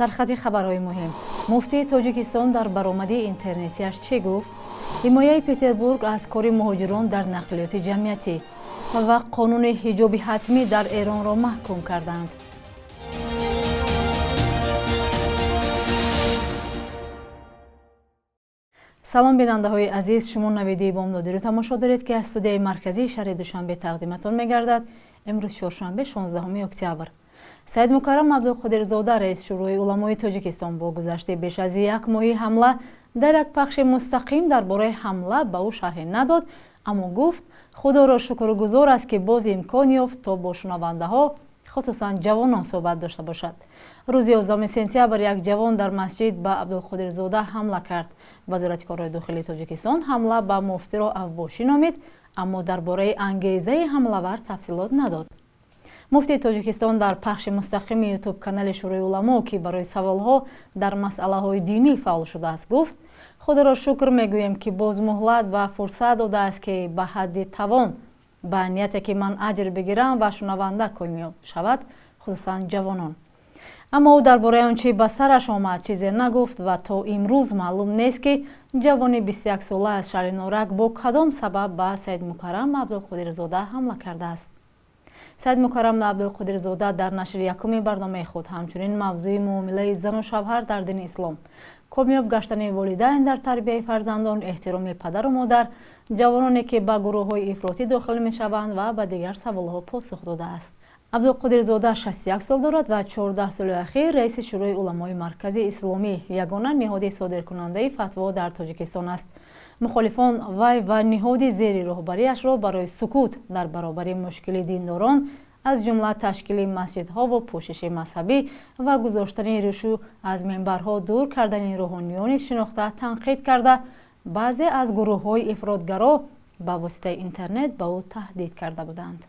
Сархати хабарҳои муҳим: муфтии Тоҷикистон дар баромади интернетиаш чӣ гуфт? Ҳимояи Петербург аз кори муҳоҷирон дар нақлиёти ҷамъиятӣ ва қонуни ҳиҷоби ҳатмӣ дар Эронро маҳкум карданд. Салом, бинандаҳои азиз, шумо навидии бомдодиро тамошо доред, ки аз студияи марказии шаҳри Душанбе тақдиматон мегардад. Имрӯз чоршанбе, 16 октябр. Саидмукаррам Абдулқодирзода, раиси Шӯрои уламои Тоҷикистон, бо гузашти беш аз як моҳи ҳамла дар як пахши мустақим дар бораи ҳамла ба ӯ шарҳе надод, аммо гуфт, худоро шукргузор аст, ки боз имкон ёфт, то бо шунавандаҳо, хусусан ҷавонон, суҳбат дошта бошад. Рӯзи 11 сентябр як ҷавон дар масҷид ба Абдулқодирзода ҳамла кард. Вазорати корҳои дохилии Тоҷикистон ҳамла ба муфтиро авбошӣ номид, аммо дар бораи ангезаи ҳамлавар тафсилот надод. Муфтии Тоҷикистон дар пахши мустақими ютуб канали Шӯрои уламо, ки барои саволҳо дар масъалаҳои динӣ фаъол шудааст, гуфт: худоро шукр мегӯем, ки боз муҳлат ва фурсат додааст, ки ба ҳадди тавон ба нияте ки ман аҷр бигирам ва шунаванда комёб шавад, хусусан ҷавонон. Аммо ӯ дар бораи он чи ба сараш омад, чизе нагуфт ва то имрӯз маълум нест, ки ҷавони 21сола аз шаҳри Норак бо кадом сабаб ба Саидмукаррам Абдулқодирзода ҳамла кардааст. Саидмукаррам Абдулқодирзода дар нашри якуми барномаи худ ҳамчунин мавзӯи муомилаи зану шавҳар дар дини ислом, комёб гаштани волидайн дар тарбияи фарзандон, эҳтироми падару модар, ҷавононе ки ба гурӯҳҳои ифротӣ дохил мешаванд ва ба дигар саволҳо посух додааст. Абдулқодирзода 61 сол дорад ва 14 соли ахир раиси Шӯрои уламои Маркази Исломӣ, ягона ниҳоди содиркунандаи фатво дар Тоҷикистон аст. Мухолифон вай ва ниҳоди зери роҳбарияшро барои сукут дар баробари мушкили диндорон, аз ҷумла ташкили масҷидҳову пӯшиши мазҳабӣ ва гузоштани рӯшу аз минбарҳо дур кардани рӯҳониёни шинохта танқид карда, баъзе аз гурӯҳҳои ифротгаро ба воситаи интернет ба ӯ таҳдид карда буданд.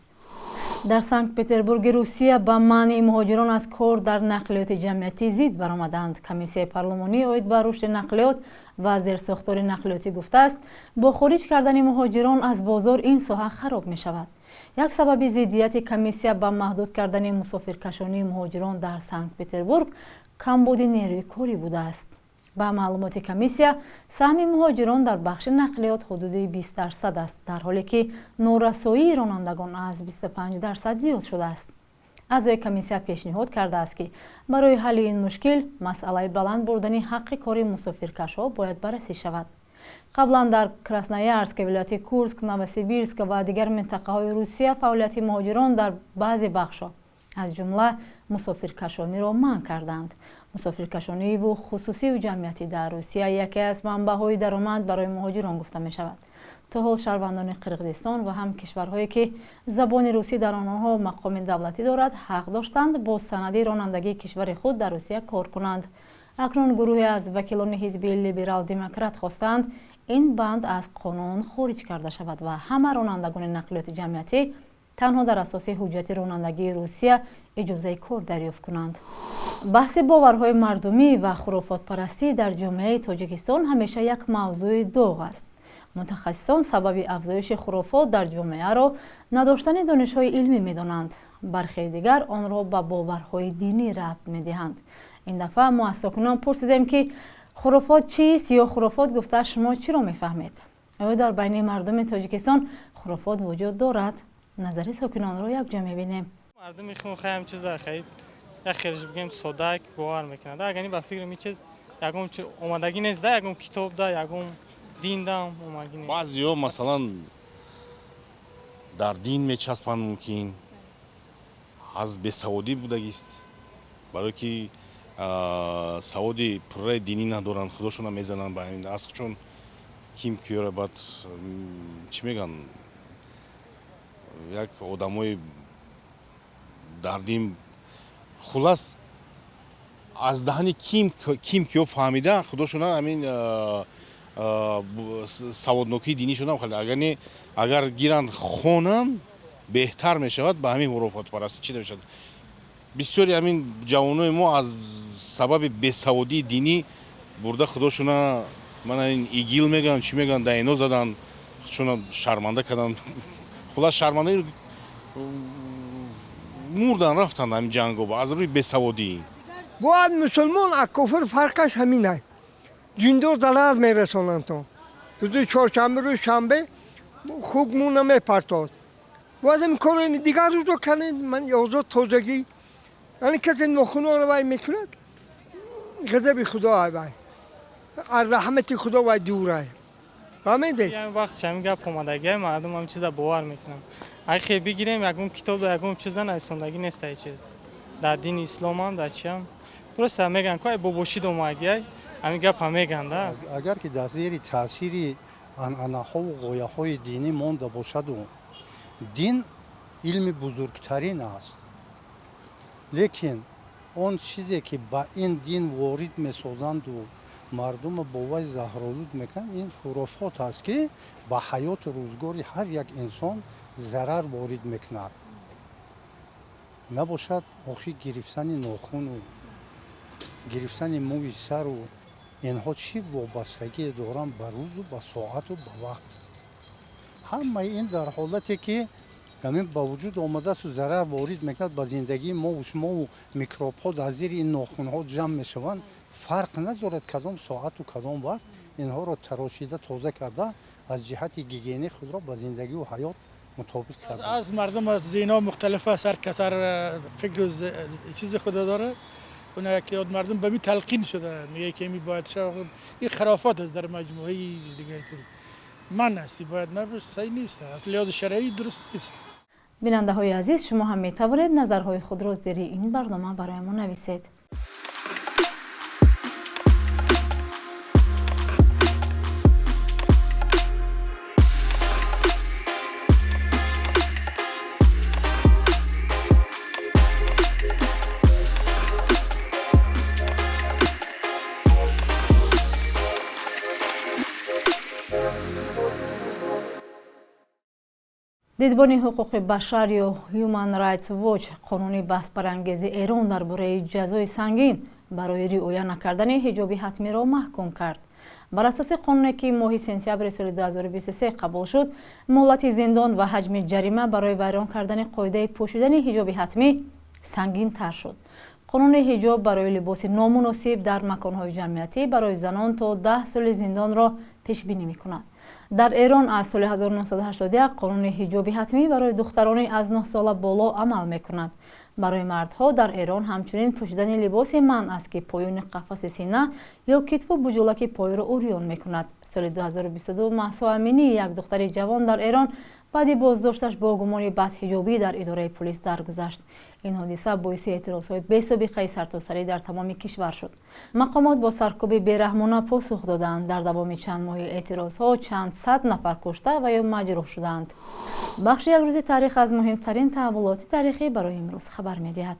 Дар Санкт Петербурги Русия ба манъи муҳоҷирон аз кор дар нақлиёти ҷамъиятӣ зид баромаданд. Комиссияи парлумонӣ оид ба рушди нақлиёт ва зерсохтори нақлиётӣ гуфтааст, бо хориҷ кардани муҳоҷирон аз бозор ин соҳа хароб мешавад. Як сабаби зиддияти комиссия ба маҳдуд кардани мусофиркашонии муҳоҷирон дар Санкт Петербург камбуди нерӯи корӣ будааст. Ба маълумоти комиссия, саҳми муҳоҷирон дар бахши нақлиёт ҳудуди 20% аст, дар ҳоле ки норасоии ронандагон аз 25% зиёд шудааст. Аъзои комиссия пешниҳод кардааст, ки барои ҳалли ин мушкил масъалаи баланд бурдани ҳаққи кори мусофиркашҳо бояд баррасӣ шавад. Қаблан дар Красноярск, вилояти Курск, Новосибирск ва дигар минтақаҳои Русия фаъолияти муҳоҷирон дар баъзе бахшҳо, аз ҷумла мусофиркашониро манъ карданд. Мусофиркашониву хусусию ҷамъиятӣ дар Русия яке аз манбаъҳои даромад барои муҳоҷирон гуфта мешавад. То ҳол шаҳрвандони Қирғизистон ва ҳам кишварҳое, ки забони русӣ дар онҳо мақоми давлатӣ дорад, ҳақ доштанд бо санади ронандагии кишвари худ дар Русия кор кунанд. Акнун гурӯҳе аз вакилони ҳизби либерал-демократ хостаанд, ин банд аз қонун хориҷ карда шавад ва ҳама ронандагони нақлиёти ҷамъиятӣ танҳо дар асоси ҳуҷҷати ронандагии Русия иҷозаи кор дарёфт кунанд. Баҳси боварҳои мардумӣ ва хурофотпарастӣ дар ҷомеаи Тоҷикистон ҳамеша як мавзӯи доғ аст. Мутахассисон сабаби афзоиши хурофот дар ҷомеаро надоштани донишҳои илмӣ медонанд. Бархеи дигар онро ба боварҳои динӣ рабт медиҳанд. Ин дафъа мо аз сокинон пурсидем, ки хурофот чист ё хурофот гуфта шумо чиро мефаҳмед? Оё дар байни мардуми Тоҷикистон хурофот вуҷуд дорад? Назари сокинонро якҷо мебинем. Мардуми худмон хеле ҳам чиза хеле як хелеш бигем сода бовар мекунад. Агар ба фикрам ин чиз ягон омадагӣ нест да, ягон китоб да, ягон дин да омадагӣ нест. Баъзеҳо, масалан, дар дин мечаспанд, мумкин аз бесаводӣ будагист, барое ки саводи пурраи динӣ надоранд, худошона мезананд ба ҳамин аз чун ким киёра. Баъд чӣ мегӯянд, як одамои дар дин, хулас, аз даҳани ким киё фаҳмида, худошона ҳамин саводнокии динишонам хеле. Агар не, агар гиранд хонанд, беҳтар мешавад. Ба ҳамин хурофотпарастӣ чӣ намешавад. Бисёри ҳамин ҷавонои мо аз сабаби бесаводии динӣ бурда худошона, мана ин ИГИЛ мегӯянд, чӣ мегӯянд, да ино заданд, чуна шарманда карданд. Хулас, шарманда мурдан, рафтанд ҳамин ҷанго аз рӯи бесаводӣ. Бояд мусулмон аз кофир фарқаш ҳамин ай. Ҷиндо зарар мерасонанд то. Рӯзи чоршанбе, рӯзи шанбе хук мӯ намепартод. Бояд ин корро дигар рӯзо кардем, ман озод тозагӣ. Яъне касе нохунҳоро вай мекунад, ғазаби худо ай вай. Аз раҳмати худо вай дур ай. Фаҳмидед? Ҳамин вақт ҳамин гап омадагиай, мардум ҳамин чиза бовар мекунанд. Агар хел бигирем, ягон китоб да ягон чиз нанависондагӣ нест ай чиз. Дар дини исломам, дар чиам. Просто мегӯянд ку ай бобошид омадагиай, ҳамин гапа мегӯянд да. Агар ки дар зери таъсири анъанаҳову ғояҳои динӣ монда бошаду, дин илми бузургтарин аст, лекин он чизе ки ба ин дин ворид месозанду мардумро бо вай заҳролуд мекунанд, ин хурофот аст, ки ба ҳаёту рӯзгори ҳар як инсон зарар ворид мекунад. Набошад, охир гирифтани нохуну гирифтани мӯи сару инҳо чӣ вобастагие доранд ба рӯзу, ба соату, ба вақт? Ҳамаи ин дар ҳолате ки ҳамин ба вуҷуд омадасту зарар ворид мекунад ба зиндагии мову шумову микробҳо дар зери ин нохунҳо ҷамъ мешаванд, фарқ надорад кадом соату кадом вақт. Инҳоро тарошида, тоза карда, аз ҷиҳати гигиенӣ худро ба зиндагиву ҳаёт мутобиқ карда. Аз мардум аз зеҳнҳо мухталиф аст, ҳар кас ҳар фикру чизи худо дорад. Она яке од мардум ба ми талқин шуда, мегӯяд ки ми бояд шава. Ин хурофот аст дар маҷмӯаи дигаи тур ман аст, бояд набошад, саҳеҳ нест, аз лиҳози шаръӣ дуруст нест. Бинандаҳои азиз, шумо ҳам метавонед назарҳои худро зери ин барнома барои мо нависед. Дидбони ҳуқуқи башар ё Human Rights Watch қонуни баҳсбарангези Эрон дар бораи ҷазои сангин барои риоя накардани ҳиҷоби ҳатмиро маҳкум кард. Бар асоси қонуне, ки моҳи сентябри соли 2023 қабул шуд, муҳлати зиндон ва ҳаҷми ҷарима барои вайрон кардани қоидаи пӯшидани ҳиҷоби ҳатмӣ сангинтар шуд. Қонуни ҳиҷоб барои либоси номуносиб дар маконҳои ҷамъиятӣ барои занон то 10 соли зиндонро пешбинӣ мекунад. Дар Эрон аз соли 1981 қонуни ҳиҷоби ҳатмӣ барои духтарони аз 9 сола боло амал мекунад. Барои мардҳо дар Эрон ҳамчунин пӯшидани либоси манъ аст, ки поёни қафаси сина ё китфу буҷулаки пойро урён мекунад. Соли 2022 Маҳсо Аминӣ, як духтари ҷавон дар Эрон, баъди боздошташ бо гумони бадҳиҷобӣ дар идораи пулис даргузашт. Ин ҳодиса боиси эътирозҳои бесобиқаи сартосарӣ дар тамоми кишвар шуд. Мақомот бо саркӯби бераҳмона посух доданд. Дар давоми чанд моҳи эътирозҳо чанд сад нафар кушта ва ё маҷрӯҳ шуданд. Бахши як рӯзи таърих аз муҳимтарин таҳаввулоти таърихӣ барои имрӯз хабар медиҳад.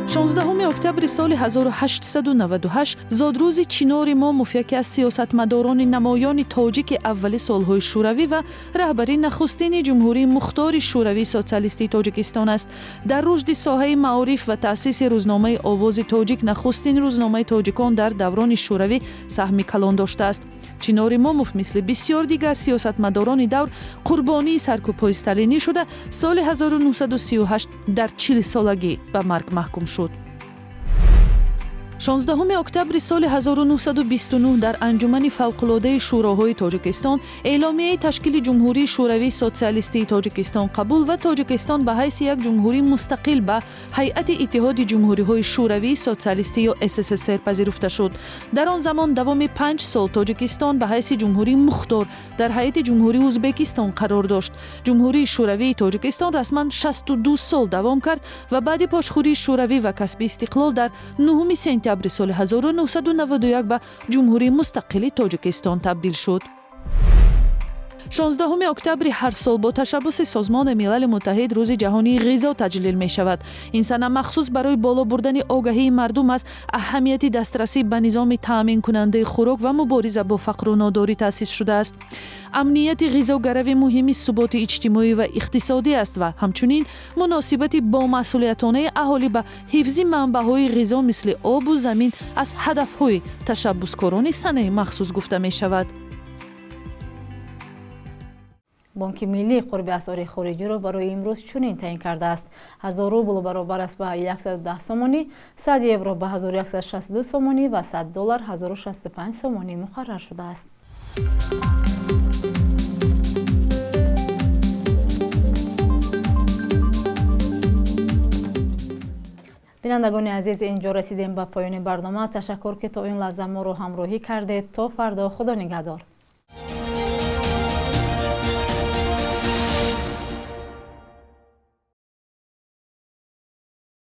16 октябри соли 1898 зодрӯзи Чинор Имомов, яке аз сиёсатмадорони намоёни тоҷики аввали солҳои шӯравӣ ва раҳбари нахустини Ҷумҳурии Мухтори Шӯравии Социалистии Тоҷикистон аст. Дар рушди соҳаи маориф ва таъсиси рӯзномаи «Овози тоҷик», нахустин рӯзномаи тоҷикон дар даврони шӯравӣ, саҳми калон доштааст. Чинор Имомов, мисли бисёр дигар сиёсатмадорони давр, қурбонии саркӯбҳои сталинӣ шуда, соли 1938 дар 40-солагӣ ба марг маҳкум шуд. 16 октябри соли 1929 дар Анҷумани фавқулодаи Шӯроҳои Тоҷикистон эъломияи ташкили Ҷумҳурии Шӯравии Социалистии Тоҷикистон қабул ва Тоҷикистон ба ҳайси як ҷумҳурии мустақил ба ҳайати Иттиҳоди Ҷумҳуриҳои Шӯравии Социалистӣ ё СССР пазируфта шуд. Дар он замон давоми 5 сол Тоҷикистон ба ҳайси ҷумҳурии мухтор дар ҳайати Ҷумҳурии Ӯзбекистон қарор дошт. Ҷумҳурии Шӯравии Тоҷикистон расман 62 сол давом кард ва баъди пошхӯрии Шӯравӣ ва касби истиқлол дар 9 сентябри соли 1991 ба Ҷумҳурии мустақили Тоҷикистон табдил шуд. 16 октябри ҳар сол бо ташаббуси Созмони Милали Муттаҳид Рӯзи ҷаҳонии ғизо таҷлил мешавад. Ин сана махсус барои боло бурдани огаҳии мардум аз аҳамияти дастрасӣ ба низоми таъминкунандаи хӯрок ва мубориза бо фақру нодорӣ таъсис шудааст. Амнияти ғизо гарави муҳими суботи иҷтимоӣ ва иқтисодӣ аст ва ҳамчунин муносибати бомасъулиятонаи аҳолӣ ба ҳифзи манбаъҳои ғизо, мисли обу замин, аз ҳадафҳои ташаббускорони санаи махсус гуфта мешавад. Бонки Миллӣ қурби асъори хориҷиро барои имрӯз чунин таъин кардааст: 1000 рубл баробар аст ба 110 сомонӣ, 100 евро ба 1162 сомонӣ ва 100 доллар 1065 сомонӣ муқаррар шудааст. Бинандагони азиз, инҷо расидем ба поёни барнома. Ташаккур, ки то ин лаҳза моро ҳамроҳӣ кардед. То фардо, худо нигаҳдор.